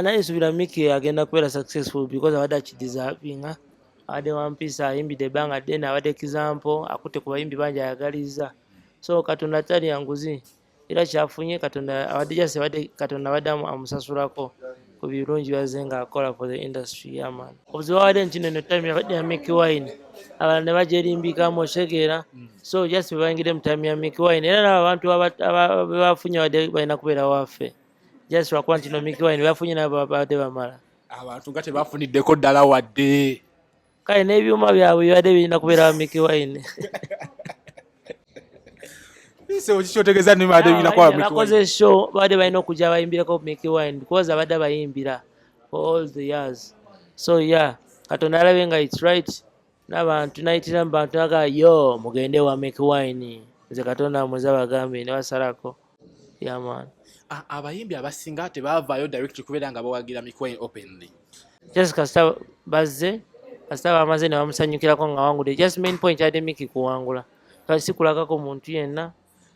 Naye nsuubira Micky agenda kubeera successful because abadde akideservinga. Abadde wampisa, ayimbidde ebbanga ddene, abadde example, akutte ku bayimbi bangi ayagalizza. So Katonda talya nguzi, era kyafunye Katonda abadde just abadde Katonda abadde amusasulako ku birungi byazze ng'akola for the industry. Yeah man. Obuzibu abadde nti nno time yabadde ya Micky Wine, abalala ne bagyerimbikamu, okitegeera. So just bwe bayingidde mu time ya Micky Wine, era n'abo abantu be bafunye babadde balina kubeera waffe. Just lwakuba nti no Micky Wine bafunye nabo babadde bamala. Abantu nga tebafuniddeko ddala wadde. Kale n'ebyuma byabwe bibadde birina kubeera wa Micky Wine. So kikyotegeeza nti babadde birina kuba Micky Wine. Bakoze show, babadde balina okujja bayimbireko Micky Wine because abadde abayimbira for all the years. So yeah, Katonda alabye nga it's right n'abantu n'ayitira mu bantu n'agamba, "Yo, mugende wa Micky Wine, nze Katonda amuze abagambe," ne basalako. Yeah man. Abayimbi abasinga tebaavaayo direct kubeera nga bawagira Micky Wine openly. Just kasita bazze, kasita bamaze ne bamusanyukirako nga awangudde. Just main point yadde Micky kuwangula. Kati si kulagako muntu yenna.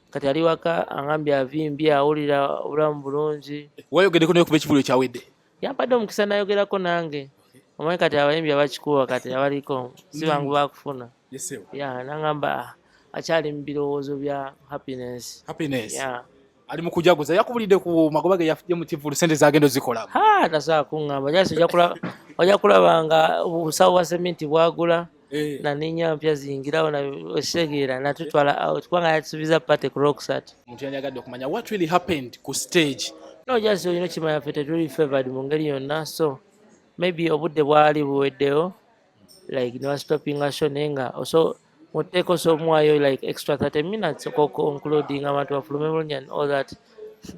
Kati ali waka angambye avimbye, awulira obulamu bulungi. Wayogeddeko naye okuva ekivvulu ekyawedde? Yampadde omukisa n'ayogerako nange. Omanyi kati abayimbi abakikuba kati abaliko si bangu bakufuna. Yeah, n'angamba akyali mu birowoozo bya happiness. Happiness. Yeah. Ali mu kujaguza. Yakubulidde ku magoba ge yafudde mu kivvulu, ssente zagenda ozikolamu? Ha, tasobola kuŋŋamba. Just ojja kulaba nga obusawo bwa seminti bwagula na nninnya mpya ziyingirawo na okitegeera natutwala out kubanga yatusuubiza party ku Lwokusatu. Omuntu yandiyagadde okumanya what really happened ku stage. No, just olina okimanya ffe tetuli favored mu ngeri yonna, so maybe obudde bwali buweddewo, like ne bastopinga show, naye nga so mu tteeka osobola omuwaayo like extra 30 minutes concluding abantu bafulume bulungi and all that.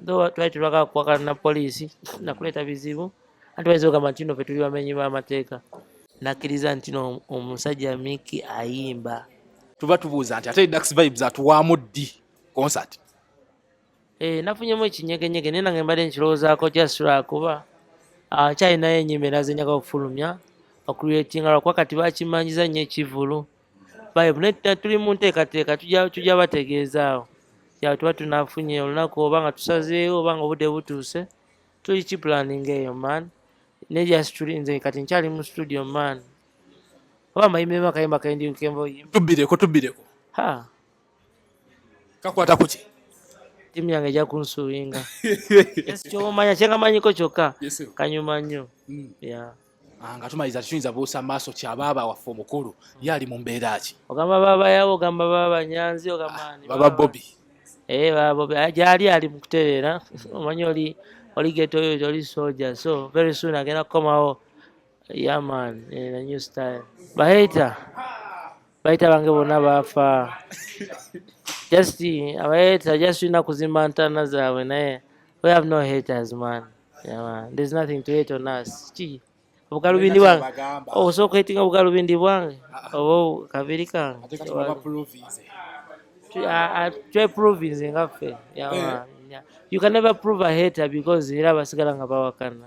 Though twali tetwagala kuwakana na poliisi nakuleeta bizibu, anti bayinza okugamba nti nno ffe tuli bamenyi b'amateeka. Nakkiriza nti no omusajja Micky ayimba. Tuba tubuuza nti ate Dax Vibes atuwaamu ddi concert? Eh, nafunyemu ekinyegenyege, naye nange mbadde nkirowoozaako just lwakuba nkyalinayo ennyimba endala ze njagala okufulumya ocreatinga, lwakuba kati bakimanyiza nnyo ekivvulu vibe, naye tuli mu nteekateeka, tujja bategeezaawo ya tuba tunafunye olunaku oba nga tusazeewo oba nga obudde butuuse. Tuli kiplanning eyo man, naye just tuli, nze kati nkyali mu studio man, oba amayimbiremu akayimba kendi kenva oyimba. Tubbireko, tubbireko. Ha. Kakwata kuki? Ttiimu yange ejja kunsuubinga. Kyomanya kyengamanyiko kyokka kanyuma nnyo. Yeah. Ah, nga tumaliriza, tetuyinza buusa maaso kya baaba waffe omukulu, ye ali mu mbeera ki? Ogamba baaba yawo, ogamba baaba Nyanzi, ogamba ani? Baba Bobi. Eh, baba Bobi. Ah, gyali ali mu kutereera. Omanyi oli ghetto oyo, oli soldier, so very soon agenda kukomawo. Yeah man, in a new style. Bahater, bahater bange bonna baafa. Just abahater just tulina kuzimba ntaana zaabwe, naye we have no haters man. Yeah man, there's nothing to hate on us. Ki obugalubindi bwange? Bagamba. Osobola okuhatinga obugalubindi bwange oba kabiri kange? Ate kati babaprovinze. Tweprovinze nga ffe. Yeah, man. Yeah. You can never prove a hater because era basigala nga bawakana.